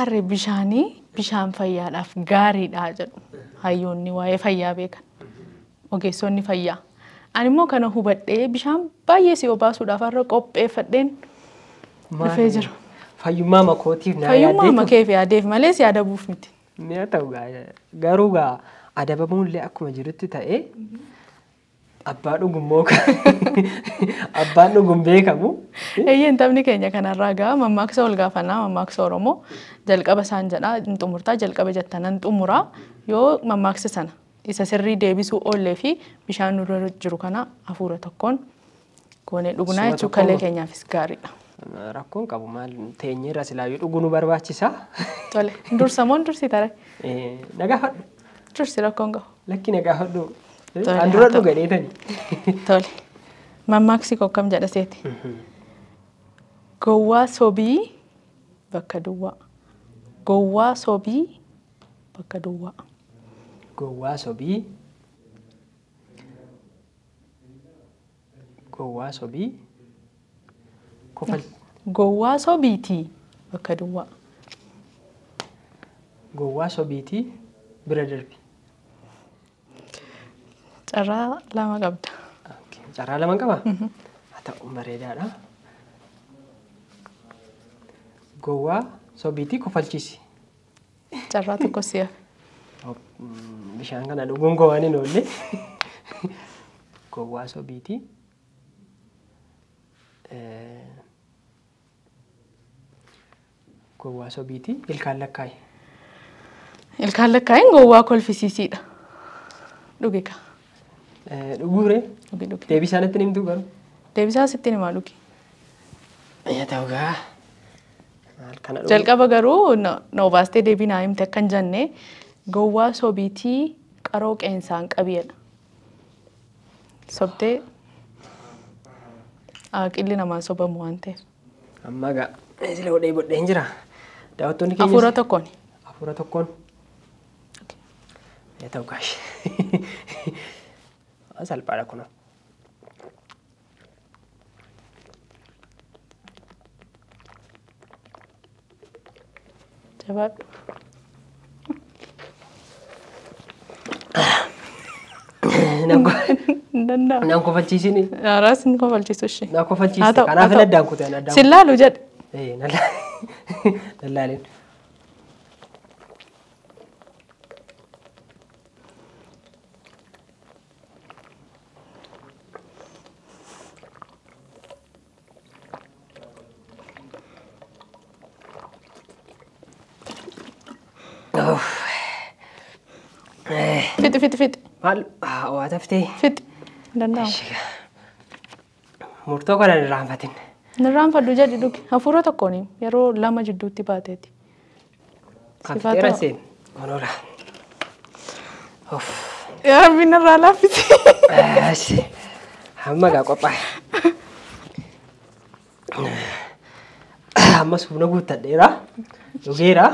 Beektaarree bishaanii bishaan fayyaadhaaf gaariidha jedhu hayyoonni waa'ee fayyaa beekan ogeessonni fayyaa. Ani immoo kana hubadhee bishaan baay'ee si obaasuudhaaf har'a qopheeffadheen dhufee jira. Fayyummaa makootiif naa Fayyummaa yaaddeetu. makeef yaadeef malee si adabuuf miti. Mi'a ta'u garuu gaa adabamuun illee akkuma jirutti ta'ee abbaa dhugummoo abbaan dhugum beekamu. Eeyyeen taphni keenya kanarraa gaa mammaaksa ol gaafannaa mammaaksa Oromoo jalqaba isaan jedhaa hin xumurtaa jalqaba jettanan xumuraa yoo mammaaksa sana isa sirrii deebisuu oollee fi bishaan nurra jiru kana hafuura tokkoon goonee dhugnaa Suma jechuun tokkoon kalee keenyaafis gaariidha. Rakkoon qabu maal teenyeerra silaayyuu dhuguu nu barbaachisa. Tole dursa moo dursi tare Na gaafadhu. dursi rakkoon qabu. Lakki na gaafadhu. Tole, An dura haa ta'u. dhuga dheetani. Tole mammaaksi koo akkam jedha seeti. Gowwaa sobii bakka duwwaa. Gowwaa sobii bakka duwwaa. Gowwaa sobii. Gowwaa sobii. Kofal. Gowwaa sobiitii bakka duwwaa. Gowwaa sobiitii bira darbi. Carraa lama qabda. Carraa lama qaba? Haa ta'u bareedaadha. Gowwaa sobiitii kofalchiisi. Carraa tokko si hafe. Bishaan kana dhuguun gowwaan hin oolle. Gowwaa sobiitii. Gowwaa sobiitii ilkaan lakkaayi. Ilkaan lakkaayin gowwaa kolfisiisiidha. Dhugi ka. Dhuguuree? Dhugi dhugi. Deebii isaanitti ni himtuu garuu? Deebisaa sitti himaa dhugi. Yaa ta'u gaa. Maal kana dhugu? Jalqaba garuu na obaastee deebii naa himte akka hin jenne gowwaa sobiitii qaroo qeensaan qabiyedha. Sobdee aqilli namaan sobamu waan ta'eef. Amma gaa sila hodhee bodheen jira. Daawwattoonni keenya. Hafuura tokkoon. Hafuura tokkoon. Yaa ta'u gaash. Salphaadha kunoo. Jabaadhu. Hin danda'amu. Naan kofalchiisini. Haaraas hin kofalchiisu ishee. Na kofalchiiste. Haa ta'u, Kanaaf haa ta'u. addaan kutee addaan Sin laalu jedhe. kutee. Nan laalin. Fixi fixi fixi Maal waa taftee fixi. Hin danda'amu. Murtoo kana hin irraanfatin. Hin irraanfadhu jedhi dhugi. Hafuura tokkoon yeroo lama jidduutti baateeti. Kan Sifaa fixeera ta'u. seen onoora. Of. Yaa Rabbi narraa laaffisi. Hamma gaa qophaa'e. Ammas humna guuttadheera. Dhugeera.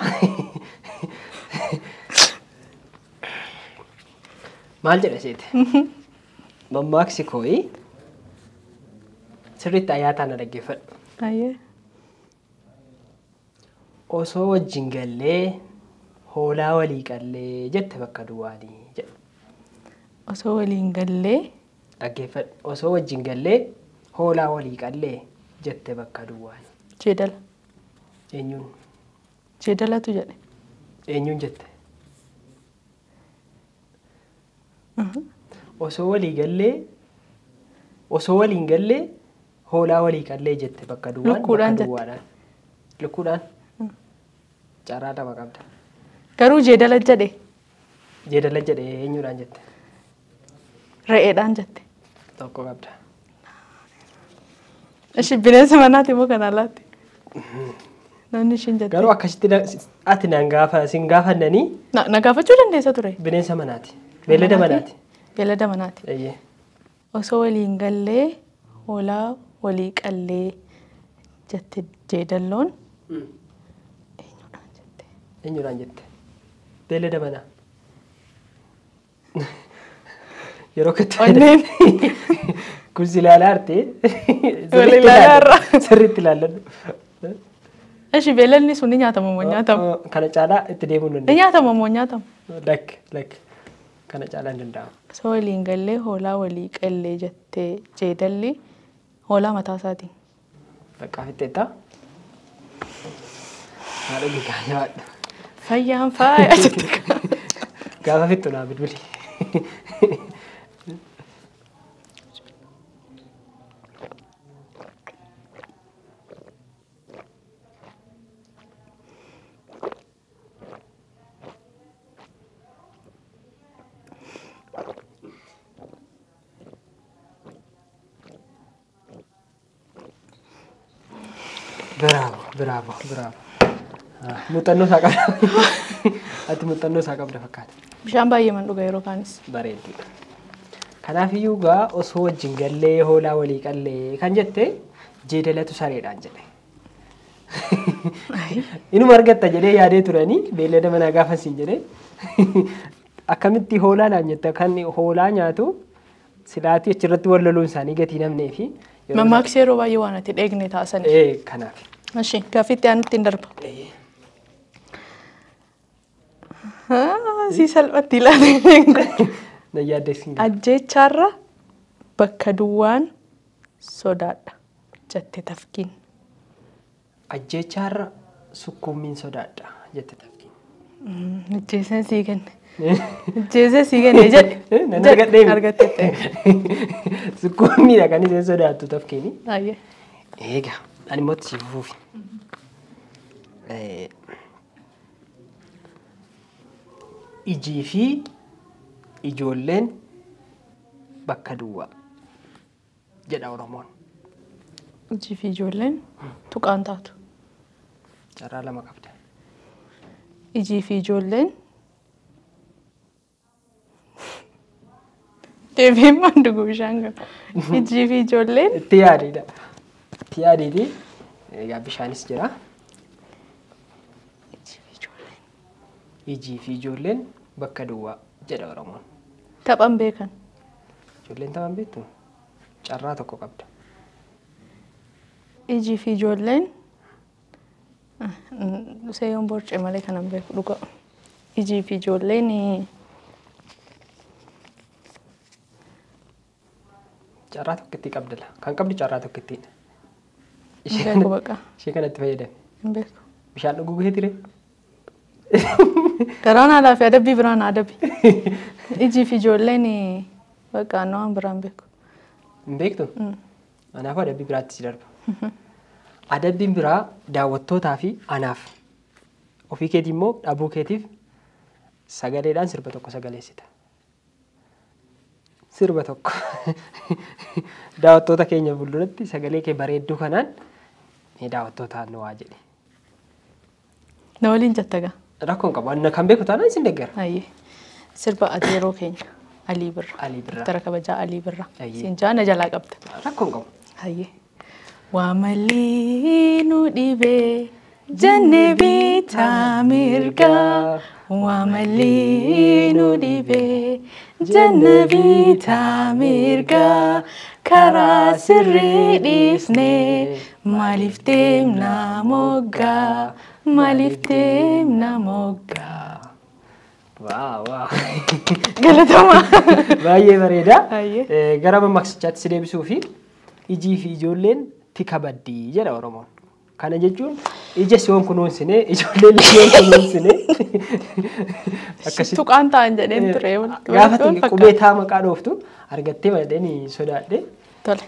Maal jedha seete? Mammaaksi kooyi sirriitti ayyaataa na dhaggeeffadhu. Ayyee. Osoo wajjin gallee hoolaa walii qallee jette bakka duwwaanii jedha. Osoo waliin gallee Dhaggeeffadhu. Osoo wajjin gallee hoolaa walii qallee jette bakka duwwaanii. Jeedala. Eenyuun? Jeedalatu jedhe. Eenyuun jette? Osoo walii gallee osoo waliin gallee hoolaa walii qallee jette bakka duwwaan Lukkuudhaan bakka jette. duwwaadhaan. Lukkuudhaan? Carraa lama qabda. Garuu jeedala jedhe. Jeedala jedhe eenyuudhaan jette? Re'eedhaan jette. Tokko qabda. Ishi bineensa manaati moo kan alaatti? Namni ishiin jette. Garuu akkasitti ati naan gaafa sin gaafannanii Na gaafachuu dandeessa ture. Bineensa manaati. Beellada manaati. Beellada manaati. Eeyyee. Osoo waliin gallee hoolaa walii qallee jette jeedalloon. Eenyuudhaan jette? Eenyuudhaan jette? Beellada manaa. Yeroo katti Onneen. Kun si ilaalaa jirti. Wal ilaalaa irra. Sirriitti ilaalladhu. Ishi beelalni sun ni nyaatama moo nyaatamu? Kana caalaa itti deemuu hin Ni danda'amu. nyaatama moo nyaatamu? Lakk lakk kana caalaa hin danda'amu. Osoo waliin gallee hoolaa walii qallee jettee jeedalli hoolaa mataa isaatiin. Bakka fixxeettaa. Haadha gigaa nyaadhu. Fayyaan faaya jette. Gaafa fixxu naa bilbili. Bravo, bravo, bravo. Muuxannoo isaa qabda. Ati muuxannoo isaa qabda fakkaata. Bishaan baay'ee man dhuga yeroo kaanis. Bareedduudha. Kanaafiyyuu gaa osoo wajjin gallee hoolaa walii qallee kan jette jeedalatu sareedhaan jedhe. Inuma argatta jedhee yaadee turanii beellada manaa gaafa siin jedhee akkamitti hoolaa naan jette kan hoolaa nyaatu silaatii achirratti wal loluun isaanii gatii namnee fi Mammaaksi yeroo baay'ee waan ati dheegne taasisani. Kanaaf. Ishi gaaffii itti aanutti hin darba. Si salphatti ilaalee. Na yaaddeessin. Ajjeechaarra bakka duwwaan sodaadha jette tafkiin. Ajjeechaarra sukkuummiin sodaadha jette tafkiin. Ajjeeseen sii kenne. Ajjeesee sii kenne jedhe. Nan argadhee. Argattee. Sukkuummiidha kan isheen sodaattu tafkiini. Ayyee. Egaa ani immoo itti si fufuufi. Ijii fi ijoolleen bakka duwwaa jedha Oromoon. Ijii fi ijoolleen tuqaan taatu. Carraa lama qabda. Ijii fi ijoolleen deebiin maan dhugu bishaan kana. Ijii fi ijoolleen Itti yaadidha. Itti yaadiiti. Egaa bishaanis jira. Ijii fi ijoolleen Ijii fi ijoolleen bakka duwwaa jedha Oromoon. taphan beekan. Ijoolleen taphan beektu carraa tokko qabda. Ijii fi ijoolleen seeyoon borcee malee kanan beeku dhuga. Ijii fi ijoolleen Carraa tokkittii qabda la. Kan qabdu carraa tokkittiidha. Hin beeku baqa. Ishee kanatti fayyadame. Hin beeku. Bishaan dhuguu keetiree? Garaan haadhaa fi adabbii biraan adabi. Ijii fi ijoolleen baqa waan biraan beeku. Hin beektu? Anaafuu adabbii biraatti si darba. Adabbiin biraa daawwattootaa fi anaaf. Ofii keetii immoo dhabuu keetiif sagaleedhaan sirba tokko sagaleessita. Sirba tokko. Daawwattoota keenya fuulduratti sagalee kee bareedduu kanaan mee daawwattootaan nu waa jedhe. Na waliin jetta gaa. Rakkoon qabu. Anna kan beeku taanaan isin deeggara. Ayyee. Sirba ati yeroo keenya Alii Birraa. Alii Birraa. Doktara kabajaa Alii Birraa. Ayyee. Siin jaana jalaa qabda. Rakkoon qabu. Ayyee. Waa malii nu dhibee jennee bitaa mirgaa. Waa malii nu dhibee jennee bitaa mirgaa. Karaa sirrii dhiifnee maaliif deemna moggaa? Maaliif deemna moggaa? Waa waa. Galatooma. Baay'ee bareeda. Baay'ee. Gara mammaaksichaatti si deebisuu fi ijii fi ijoolleen tika baddii jedha Oromoon. Kana jechuun ija si'oon kunuunsinee ijoolleen si'oon kunuunsinee akkasitti Tuqaan ta'an jedheen ture. gaafa qubee taa maqaa dhooftu argattee malee sodaadhe. Tole.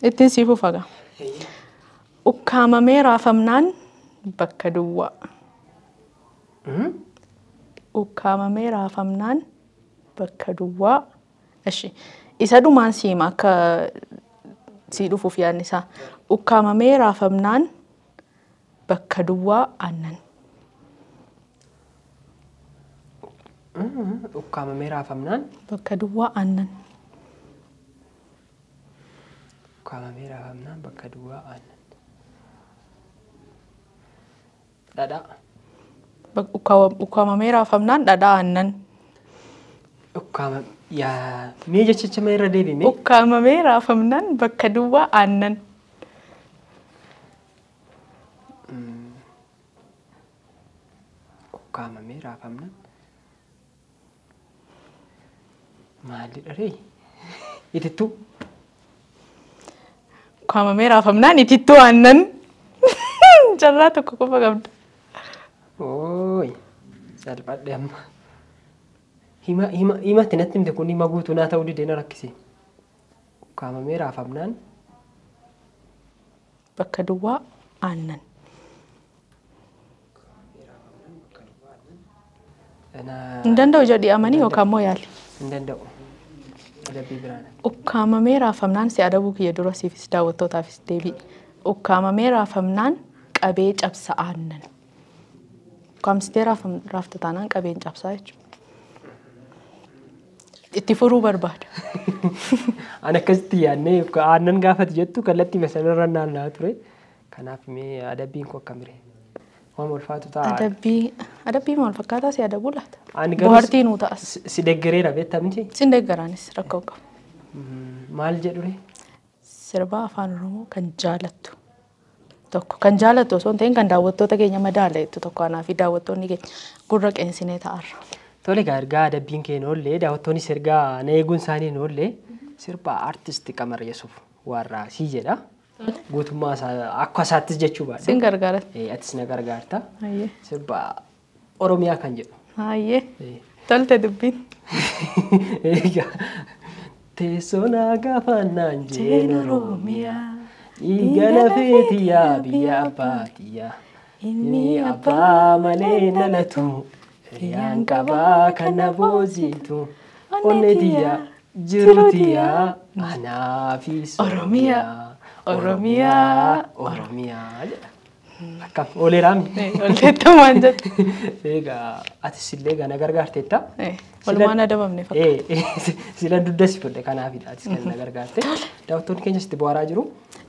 Ittiin sii fufa gaa. Ukkaamamee raafamnaan bakka duwwaa. Ukkaamamee raafamnaan bakka duwwaa. Ishi isa dhumaan siima akka sii dhufuuf yaadni isaa. Ukkaamamee raafamnaan bakka duwwaa aannan. Ukkaamamee raafamnaan Bakka duwwaa aannan. Ukkaamamee raafamnaan bakka duwwaa aannan. Dhadhaa. Ukkaamamee raafamnaan dhadhaa aannan. Ukkaama yaa mee jechicha mee irra deebime. Ukkaamamee raafamnaan bakka duwwaa aannan. Ukkaamamee raafamnaan. Maalli dharee? Itittuu. Ukkaamamee raafamnaan itittuu aannan. Carraa tokko qofa qabda. Ooyi salphadhe amma. Hima hima himatti natti himte kun hima guutuu naa ta'uu didee na rakkise. Ukkaamamee raafamnaan. Bakka duwwaa aannan. Hin danda'u jedhi amanii yookaan immoo yaali. Hin danda'u. Adabbii biraan. Ukkaamamee raafamnaan si adabuu kiyya dura siifis daawwattootaafis deebi'i. Ukkaamamee raafamnaan qabee cabsa aannan. Ukkaamsitee raafta taanaan qabeen cabsaa jechuudha. Itti furuu barbaada. Ani akkasitti yaadnee aannan gaafati jettu kallattii sanarra naanna'aa ture. Kanaaf mee adabbiin koo akkam ree? Waan ulfaatu ta'a. Adabbii maal fakkaataa si adabuu laata? Ani garuu Bohaartii nuu ta'as. Si deeggareera beektaa miti? Sin deeggaraanis rakkoo qabu. Maal jedhu ree? Sirba afaan Oromoo kan jaalattu tokko kan jaalattu osoo hin ta'in kan daawwattoota keenya madaala jettu tokko anaa fi daawwattoonni keenya gurra qeensinee ta'arra. Tole egaa ergaa adabbiin kee oollee daawwattoonnis ergaa na eeguun isaanii oollee sirba artisti Qamar Yesuuf warraa sii jedha. Guutummaa isaa akka isaattis jechuu baadha. Sin gargaara. Atis na gargaarta. Hayyee. Sirba Oromiyaa kan jedhu. Hayyee. Tolte dubbiin. Egaa teessoo naa gaafannaan jeen Oromiyaa. Dhiiga lafee tiyyaa biyya abbaa tiyyaa. Inni abbaa malee dhalatu. Hiriyaan qabaa kan na boositu. Onnee tiyyaa jiru tiyyaa anaa fi Oromiyaa. Oromiyaa. Oromiyaa jedha. Akkam ooleeraami. Olteetta waan jedhu. Egaa atis illee gana gargaarteetta. Walumaan adabamne fakkaata. Sila dugda si fudhe kanaafidha atis kan na gargaarte. Daawwattoonni keenyas itti bohaaraa jiru.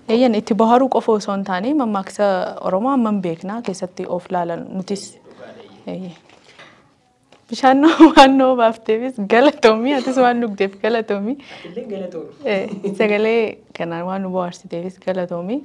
Eeyyan itti bohaaruu qofa osoo hin taane mammaaksa Oromoo hammam beeknaa keessatti of laalan nutis. Bishaan waan nuu baafteefis galatoomii atis waan dhugdeef galatoomii. Illee galatoomii. Sagalee kanaan waan nu bohaarsiteefis galatoomii.